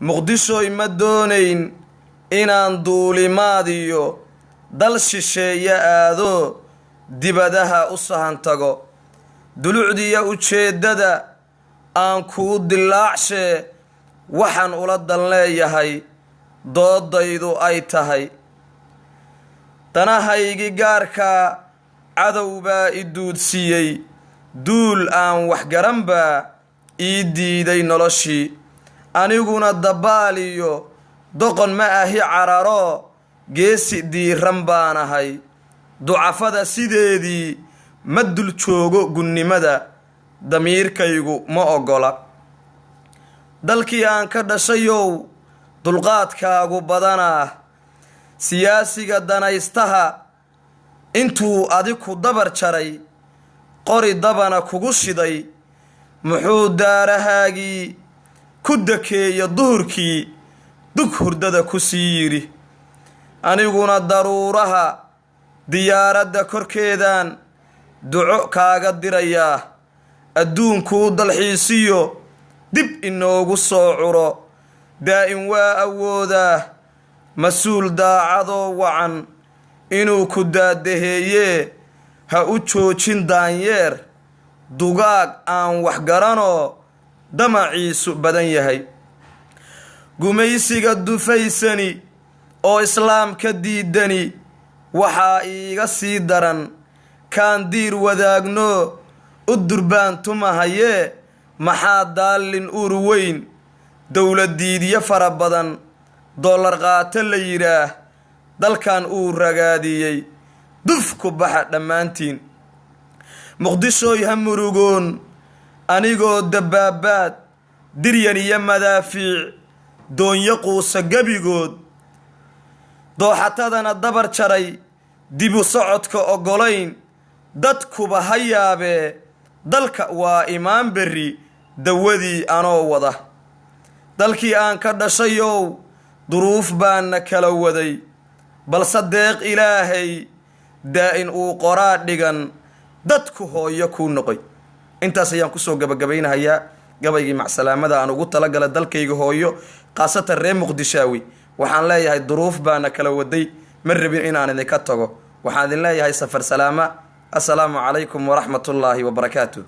Muqdishoy, ma doonayn inaan duulimaad iyo dal shisheeye aado, dibadaha u sahan tago. Dulucdiya ujeeddada aan kuu dilaacshee, waxaan ula dan leeyahay doodaydu ay tahay danahaygii gaarkaa. Cadow baa i duudsiiyey, duul aan waxgaran baa ii diiday noloshii. Aniguna dabaal iyo doqon ma ahi cararo, geesi diiran baan ahay. Ducafada sideedii ma dul joogo gunnimada, damiirkaygu ma oggola. Dalkii aan ka dhashayow, dulqaadkaagu badanaa. Siyaasiga danaystaha intuu adiku dabar jaray, qori dabana kugu shiday, muxuu daarahaagii ku dakeeya duhurkii, dug hurdada ku sii yidhi? Aniguna daruuraha diyaaradda korkeedaan duco kaaga dirayaa, adduunkuu dalxiisiyo dib inoogu soo curo. Daa'in waa awoodaa mas-uul daacadoo wacan inuu ku daadaheeyee. Ha u joojin daanyeer dugaag aan waxgaranoo damaciisu badan yahay. Gumaysiga dufaysani oo islaamka diidani waxaa iiga sii daran kaan diir wadaagno u durbaantumahayee. Maxaa daallin uur weyn, dowladiidyo fara badan, dollar qaato la yidhaah, dalkan uu ragaadiyey? Duf ku baxa dhammaantiin. Muqdishooy, ha murugoon anigoo dabaabaad, diryan iyo madaafiic, doonyo quusa gebigood, dooxatadana dabar jaray, dibu socodka oggolayn. Dadkuba ha yaabee, dalka waa imaan berri dawadii anoo wada. Dalkii aan ka dhashayow, duruuf baana kala waday, balse deeq Ilaahay daa-in uu qoraa dhigan, dadku hooyo kuu noqoy. Intaas ayaan kusoo gabagabaynahayaa gabaygii macsalaamada aan ugu talagala dalkayga hooyo, khaasatan reer Muqdishaawi. Waxaan leeyahay, duruuf baana kala waday, ma rabin inaan idinka tago. Waxaan idin leeyahay safar salaama. Assalaamu calaykum waraxmatullaahi wabarakaatu.